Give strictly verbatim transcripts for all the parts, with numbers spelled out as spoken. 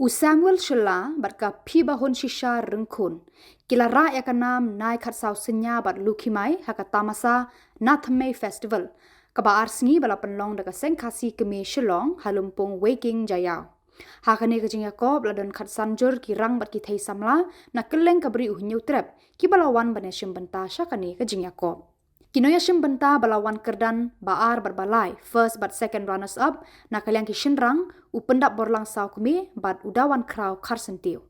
U Samuel Shylla bad ka Phibahun Shisha Ryngkhun ki la rah ïa ka nam Nai Khatsaw Synñia bad Lukhimai ha ka tamasa Nathymmai Festival, kaba ar sngi ba la pynlong da ka Seng Khasi Kmie Shillong ha Lympung Weiking Jaïaw. Ha kane ka jingïakop la don khatsan jur ki rang bad ki thei samla na kylleng ka Bri u Hynñiewtrep kiba la wan ban ïashim bynta sha kane ka jingïakop. Ki nongïashim bynta ba la wan kyrdan ba ar bad ba lai, first bad second runners up, na ka liang ki shynrang, u Pyndapborlang Sawkmie bad u Dawankhraw Kharsyntiew.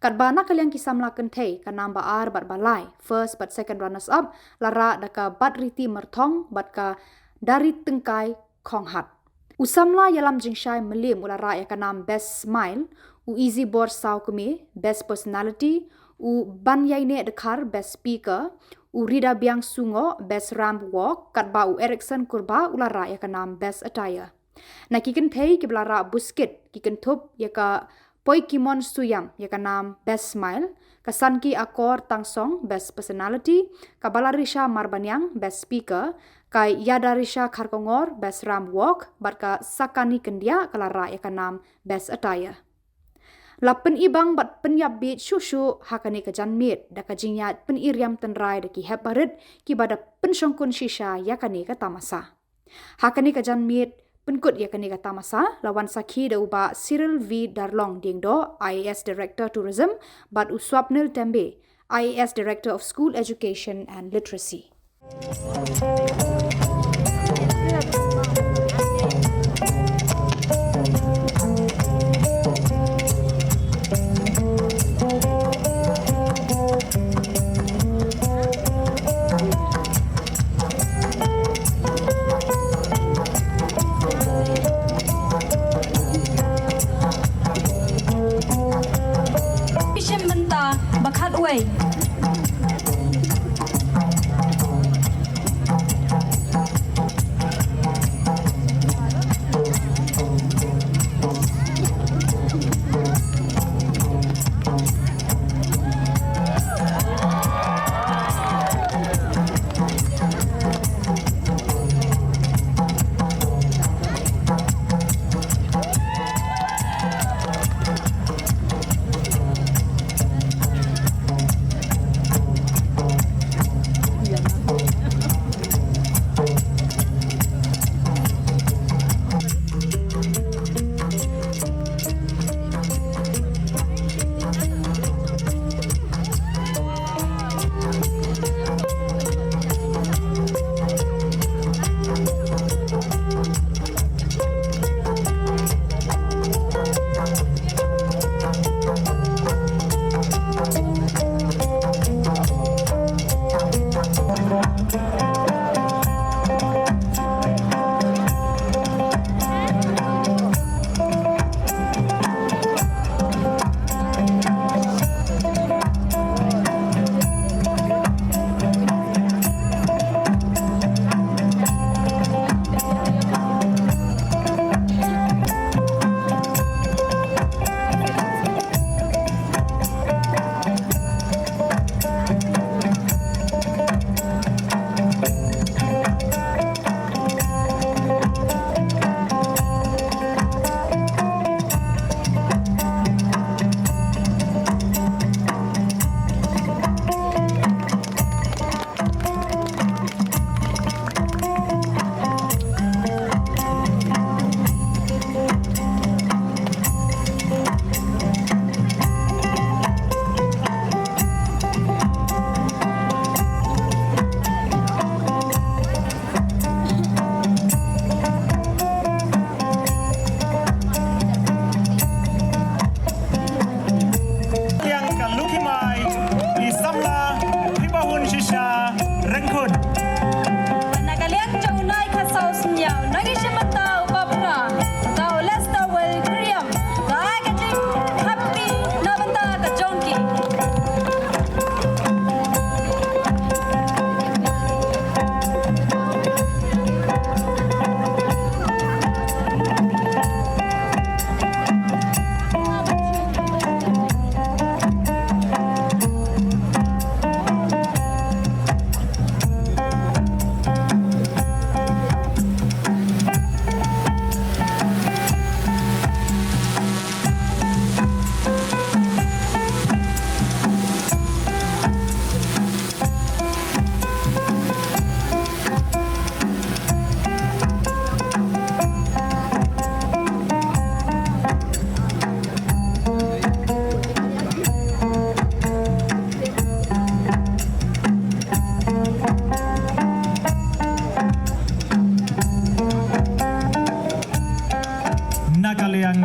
Katba na ka liang ki samla kynthei, ka nam ba ar bad ba lai, first bad second runners up, la rah da ka Batriti Myrthong bad ka Darityngkai Khonghat. U samla ïalam jingshai Mylliem u la rah ïa ka nam Best Smile, u Easybor Sawkmie Best Personality, u Banïaineh Dkhar Best Speaker, u Ridabiang Sungoh Best Ramp Walk, katba u Erickson Kurbah u la rah ïa ka nam Best Attire. Na ki kynthei kiba la rah buskit ki kynthup ïa ka Poikimon Suiam ïa ka nam Best Smile, ka Sanki Akor Tangsong Best Personality, ka Balarisha Marbaniang Best Speaker, ka Ïadarisha Kharkongor Best Ramp Walk, bad ka Sakani Kyndiah ka la rah ïa ka nam Best Attire. La pynibang bad pynïap bieit shuh shuh ha kane ka janmiet da ka jingïaid pyni riam tynrai da ki hep barit kiba da pynshongkun shisha ïa kane ka tamasa. Ha kane ka janmiet pynkut ïa kane ka tamasa la wan sakhi da u Bah Cyril V Darlong Diengdoh, I A S Director Tourism, bad u Swapnil Tembe, I A S Director of School Education and Literacy. Shim bynta ba khatwei.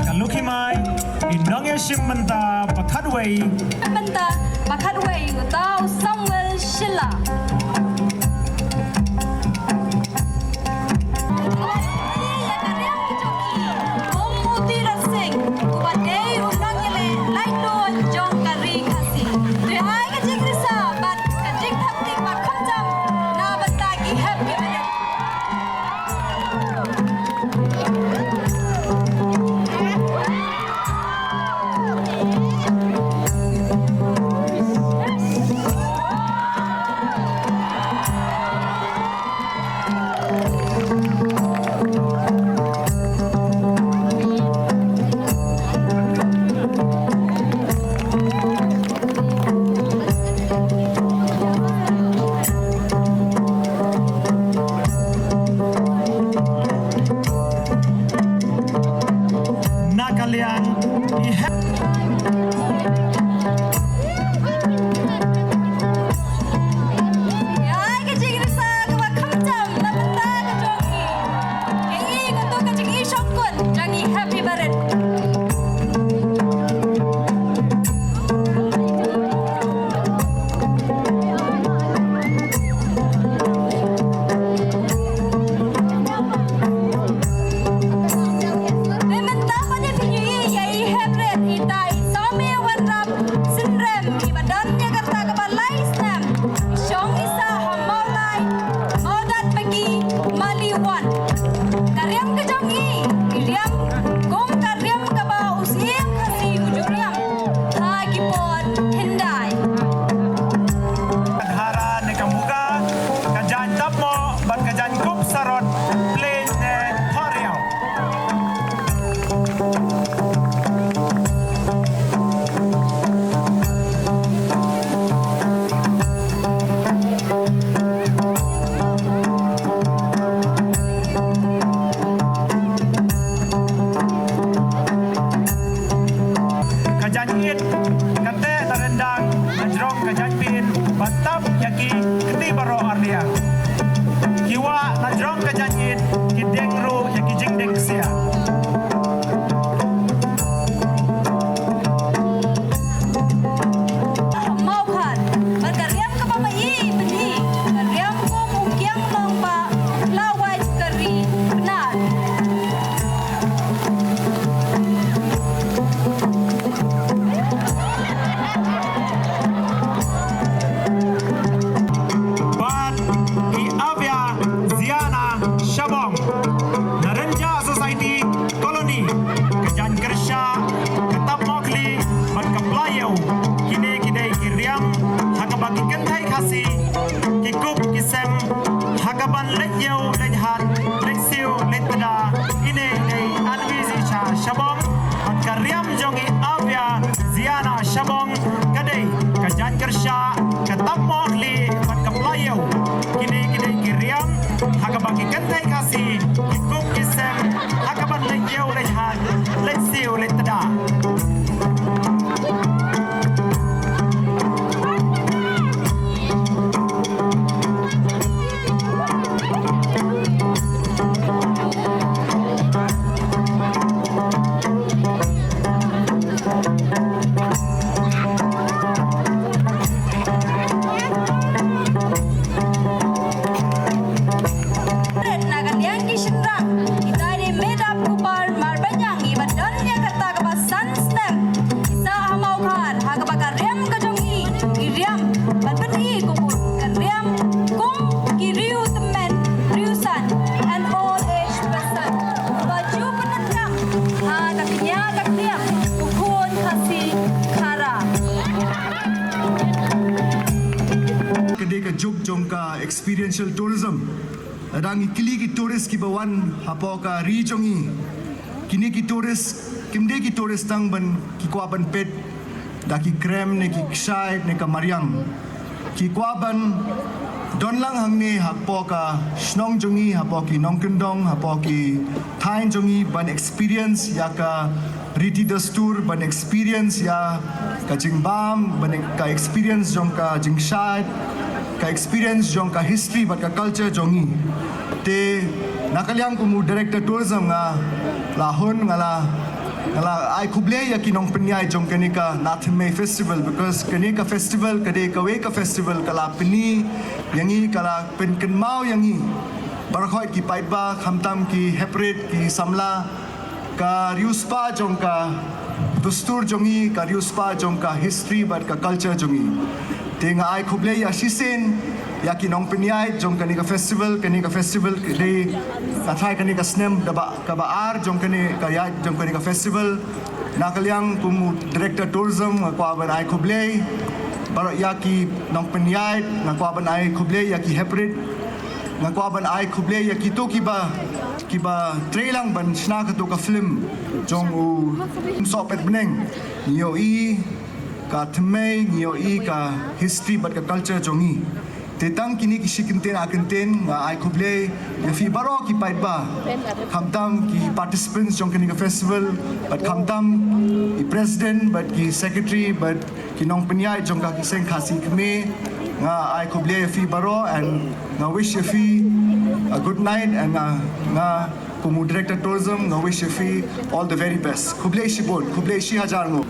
Ka Lucky Mai, i nongïashim mynta ba khatwei. Mynta ba khatwei, uta u Samuel Shylla. Ïa ka riam jong i, Bumutira Singh, uba dei u nongïaleh laitluid jong ka ri Khasi. Te ai ka jingrisa bad ka jingthap tik ba khamtam na bynta ki hep ki barit. Na ka liang i hep. Ïa, ai ka jingrisa kaba khamtam na bynta ka jong i. Ïa i kato ka jingïashongkun jong i hep i barit. Te mynta pat ïa phi ïohi ïa i hep rit, ita i Sawmi Wanrap Synrem, iba don ïa ka rta kaba lai snem, i shong i sah ha Mawlai, Mawdat Baki, Mali One. Ka riam ka jong i, i riam kum ka riam kaba u Syiem Khasi u ju riam ha ki por hyndai. Ka Dhara ne ka Muga, ka jaiñ Tapmoh bad ka jaiñ Kupsarot, Pleiñ ne Thohriaw. Ka jaiñ Ïit, ka teh na ryndang, na jrong ka jaiñ Pin, ba tap ïa ki kti baroh arliang. Ki wah na jrong ka jaiñ Ïit, ki dieng ruh ïa ki jingdieng ksiar. Mawkhar, bad ka riam kaba ma i bynhi, ka riam kum u kiang nongbah, la wait ka ri Pnar. Bad i Avia Ziana Shabong, na Rynjah Society Colony, ka jaiñ Kyrshah, ka Tapmohkhli, bad ka Pla Ïew, kine ki dei ki riam ha kaba ki kynthei Khasi ki kup ki sem ha kaban leit ïew, leit hat, leit siew, leit tda. Ine i dei Anvisi Shah Shabong, bad ka riam jong i Avia Ziana Shabong ka dei ka jaiñ Kyrshah, ka Tapmohkhli bad ka Pla Ïew. Kine ki dei ki riam ha kaba ki kynthei Khasi ki kup ki sem ha kaban leit ïew, leit hat, leit siew, leit tda. Na ka liang ki shynrang, ita i dei Medap Kupar Marbaniang, iba don ïa ka rta kaba san snem, i sah ha Mawkhar, ha kaba ka riam ka jong i, i riam bad pynhi kum ka riam kum ki riew tymmen, riew san, an old age person, ba ju pyndonkam ha ka kñia ka ktiang u khun Khasi Khara. Ka dei ka juk jong ka experiential tourism. Lada ngi kylli ki tourist kiba wan hapoh ka ri jong ngi, kine ki tourist kim dei ki tourist tang ban ki kwah ban peit da ki krem ne ki kshaid ne ka mariang. Ki kwah ban don lang hangne hapoh ka shnong jong ngi, hapoh ki nongkyndong, hapoh ki thaiñ jong ngi, ban experience ïa ka riti dustur, ban experience ïa ka jingbam, ban ek-, ka experience jong ka jingshaid, ka experience jong ka history bad ka culture jong ngi. Te na ka liang kum u director tourism nga la hun, nga la Nga la ai khublei ïa ki nongpynïaid jong kane ka Nathymmai Festival, because kane ka festival ka dei kawei ka festival ka la pyni ïa ngi, ka la pynkynmaw ïa ngi baroh ki paidbah, khamtam ki heprit, ki samla, ka riewspah jong ka dustur jong ngi, ka riewspah jong ka history bad ka culture jong ngi. Te nga ai khublei ïa shisien ïa ki nongpynïaid jong kane ka festival. Kane ka festival ka dei, ka trai kane ka snem da ba, kaba ar jong kane ka ïaid jong kane ka festival. Na ka liang kum u director tourism nga kwah ban ai khublei baroh ïa ki nongpynïaid, nga kwah ban ai khublei ïa ki heprit, nga kwah ban ai khublei ïa kito kiba, kiba trei lang ban shna kato ka film jong u Sohpetbneng. Ngi ïohi ka thymmai, ngi ïohi ka history bad ka culture jong ngi. Te tang kine ki shi kyntien ar kyntien, nga ai khublei ïa phi baroh ki paidbah, khamtam ki participants jong kane ka festival, bad khamtam ki president bad ki secretary bad ki nongpynïaid jong ka ki seng Khasi Khmer. Nga ai khublei ïa phi baroh and nga wish ïa phi a good night, and nga, nga kum u director tourism nga wish ïa phi all the very best. Khublei shibun, khublei shi hajar nguh.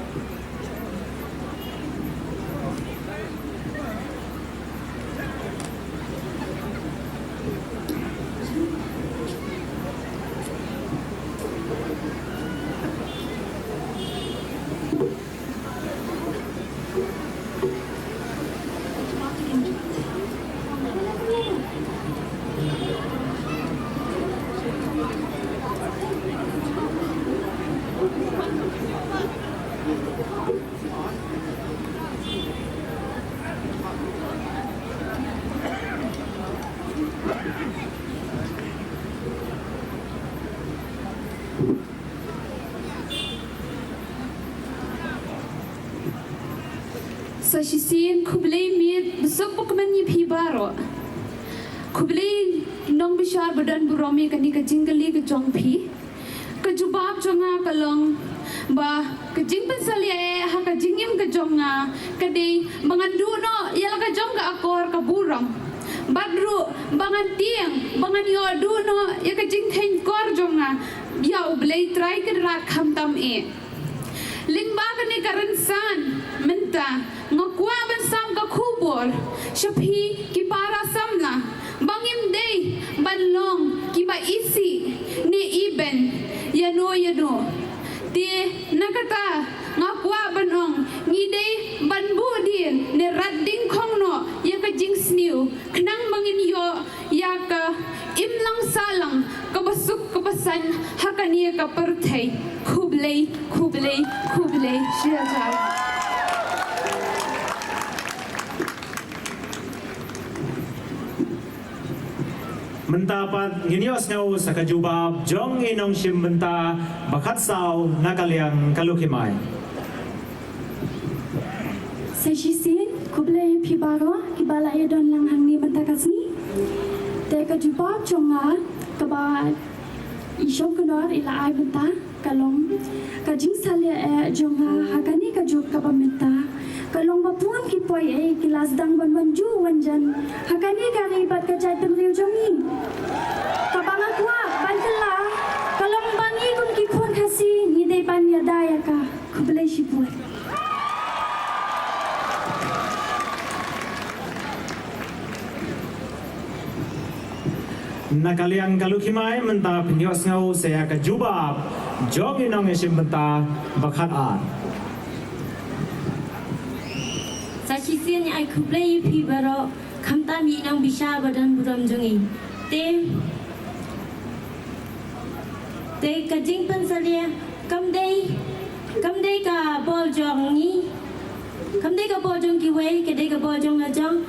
Sa shisien khublei miet basuk bakmen ïa phi baroh. Khublei nongbishar badonburom ïa kane ka jingkylli ka jong phi. Ka jubab jong nga ka long ba ka jingpynsalia eh ha ka jingim ka jong nga ka dei ba ngan duh noh ïa la ka jong ka akor ka burom. Bad ruh ba ngan tieng, ba ngan ïoh duh noh ïa ka jingkheiñ kor jong nga ïa U Blei Trai Kynrad khamtam eh. Lyngba kane ka rynsan mynta nga kwah ban sam ka khubor sha phi ki para samla ba ngim dei ban long kiba isih ne iben ïano ïano. Te na kata nga kwah ban ong ngi dei ban buh dien ne rat dyngkhong noh ïa ka jingsniew khnang ba ngin ïoh ïa ka imlang sahlang kaba suk kaba saiñ ha kane ka pyrthei. Khublei, khublei, khublei shi hajar. Mynta pat ngin ïohsngew sa ka jubab jong i nongshim bynta ba khatsaw na ka liang ka Lukhimai. Sa shisien khublei phi baroh kiba la ïadon lang hangne mynta ka sngi. Te ka jubab jong nga kaba i Shongknor i la ai mynta ka long ka jingsalia eh jong nga ha kane ka juk kaba mynta ka long ba bun ki poi eh ki la sdang ban wan ju wan jan ha kane ka ri bad ka jaitbynriew jong ngi. Kaba nga kwah ban kylla ka long ba ngi kum ki khun Khasi ngi dei ban ïada ïa ka. Khublei shibun. Na ka liang ka Lukhimai mynta phin ïohsngew sa ïa ka jubab jong i nongshim bynta ba khatar. Sa shisien ngi ai khublei ïa phi baroh khamtam i nongbishar badonburom jong ngi. Te te ka jingpynsalia kam dei, kam dei ka bor jong ngi, kam dei ka bor jong kiwei, ka dei ka bor jong la jong.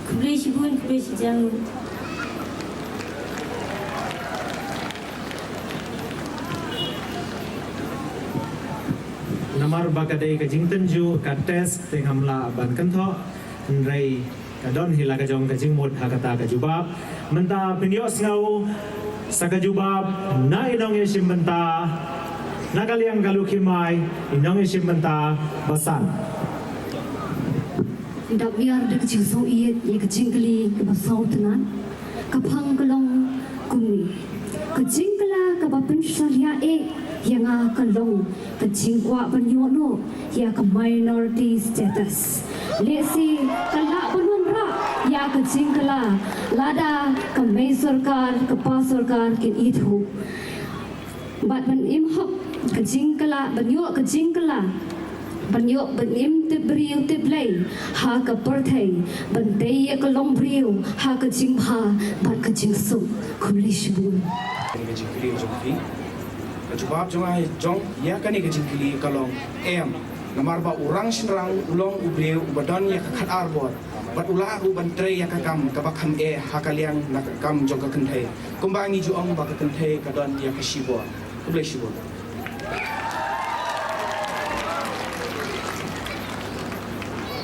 Khublei shibun, khublei shijang. Namar ba ka dei ka jingtynjuh ka test te ngam lah ban kynthoh. Hynrei ka don hi la ka jong ka jingmut ha kata ka jubab. Mynta phin ïohsngew sa ka jubab na i nongïashim bynta na ka liang ka Lukhimai, i nongïashim bynta ba san. Dap ïar da ka jingsngewsih ïa ka jingkylli kaba sngewtynnat. Ka phang ka long kumne. Ka jingkylla kaba pyn Shah ïa eh, ïa nga ka long ka jingkwah ban ïoh noh ïa ka minority status. Lehse ka lah ban wanrah ïa ka jingkylla lada ka mei sorkar, ka pa sorkar kin ithuh. Bad ban im hok ka jingkylla, ban ïoh ka jingkylla, ban ïoh ban im tip briew tip Blei ha ka pyrthei, ban tei ïa ka longbriew ha ka jingbha bad ka jingsuk. Khublei shibun. Ka jingkylli jong phi. Ka jubab jong nga jong ïa kane ka jingkylli ka long em. Namar ba u rang shynrang u long u briew uba don ïa ka khat ar bor. Bad u lah ruh ban trei ïa ka kam kaba kham eh ha ka liang na ka kam jong ka kynthei. Kumba ngi ju ong ba ka kynthei ka don ïa ka shibor. Khublei shibun.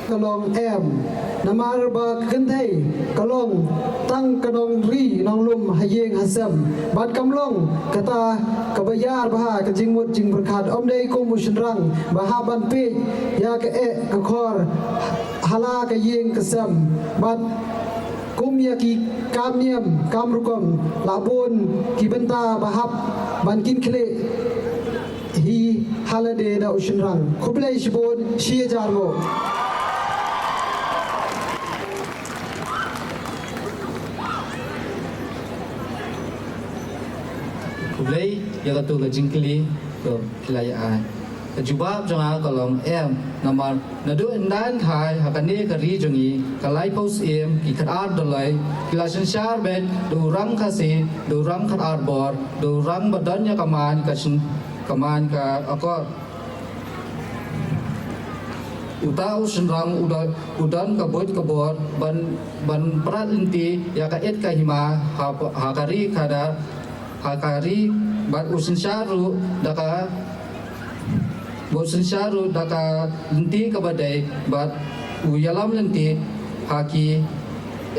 Ka long em. Namar ba ka kynthei ka long tang ka nongri nonglum ha ïing ha sem. Bad kam long kata kaba ïar bha ka jingmut jingpyrkhat, ym dei kum u shynrang ba hap ban peit ïa ka eh ka khor ha la ka ïing ka sem. Bad kum ïa ki kam niam kam rukom, la bun ki bynta ba hap ban kynkhlieh hi ha lade da u shynrang. Khublei shibun, shi hajar nguh. Khublei ïa katu ka jingkylli, to, ki la ïa ai. Ka jubab jong nga ka long em, namar naduh ynda ynda ha kane ka ri jong ngi, ka laiphew syiem, ki khat ar doloi ki la synshar beit da u rang Khasi, da u rang khat ar bor, da u rang ba don ïa ka man ka syn-, ka man ka akor. Uta u shynrang u don, u don ka buit ka bor ban, ban prat lynti ïa ka it ka hima ha, ha ka ri ka dar, ha ka ri, bad u synshar ruh da ka, bad u synshar ruh da ka lynti kaba dei, bad u ïalam lynti ha ki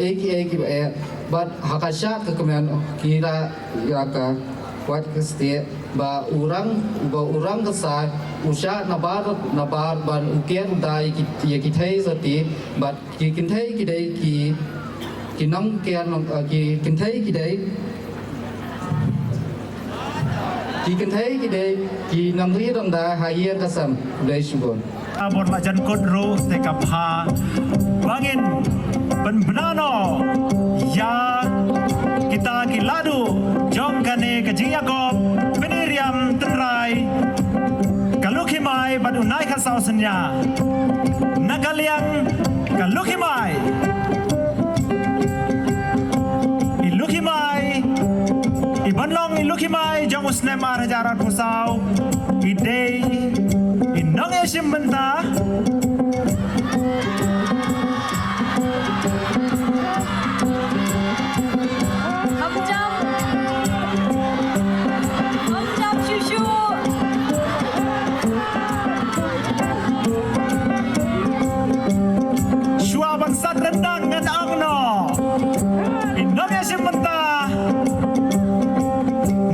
ei ki ei kiba eh, bad ha ka shad ka kmen ki rah ïa ka wat ka stieh, ba u rang, ba u rang ka sai u shad nabar nabar ban u ker u da ïa ki, ïa ki thei sati, bad ki kynthei ki dei ki, ki nongker nong, eh, ki kynthei ki dei, ki kynthei ki dei ki nongri nongda ha ïing ka sem. Khublei shibun. Bor la jan kut ruh te ka pha ba ngin pynbna noh ïa kita ki ladu jong kane ka jingïakop pyni riam tynrai, ka Lukhimai bad u Nai Khatsaw Synñia. Na ka liang ka Lukhimai. I Lukhimai, i ban long i Lukhimai jong u snem ar hajar arphew saw, i dei i nongïashim bynta. Kham jam. Kham jam shuh shuh. Shuwa ban sat ryndang ngan ong noh, i nongïashim bynta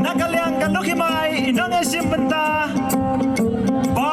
na ka liang ka Lukhimai, i nongïashim bynta ba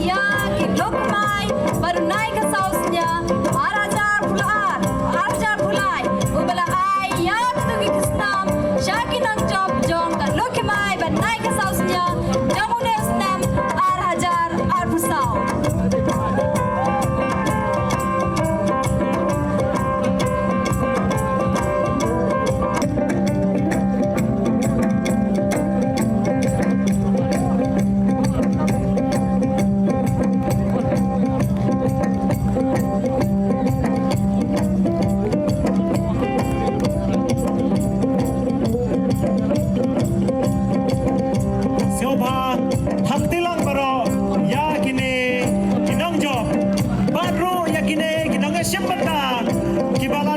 Ïa ki lok mai bad u nai ka saw sñiaw ar hajar arphew lai, ar hajar arphew lai, uba la ai ïa kito ki khusnam sha ki nongjop jong ka lok mai bad nai ka saw sñiaw jong une u snem ar hajar arphew saw. Sngewbha ha kti lang baroh ïa kine ki nongjop bad ruh ïa kine ki nongshim bynta kiba la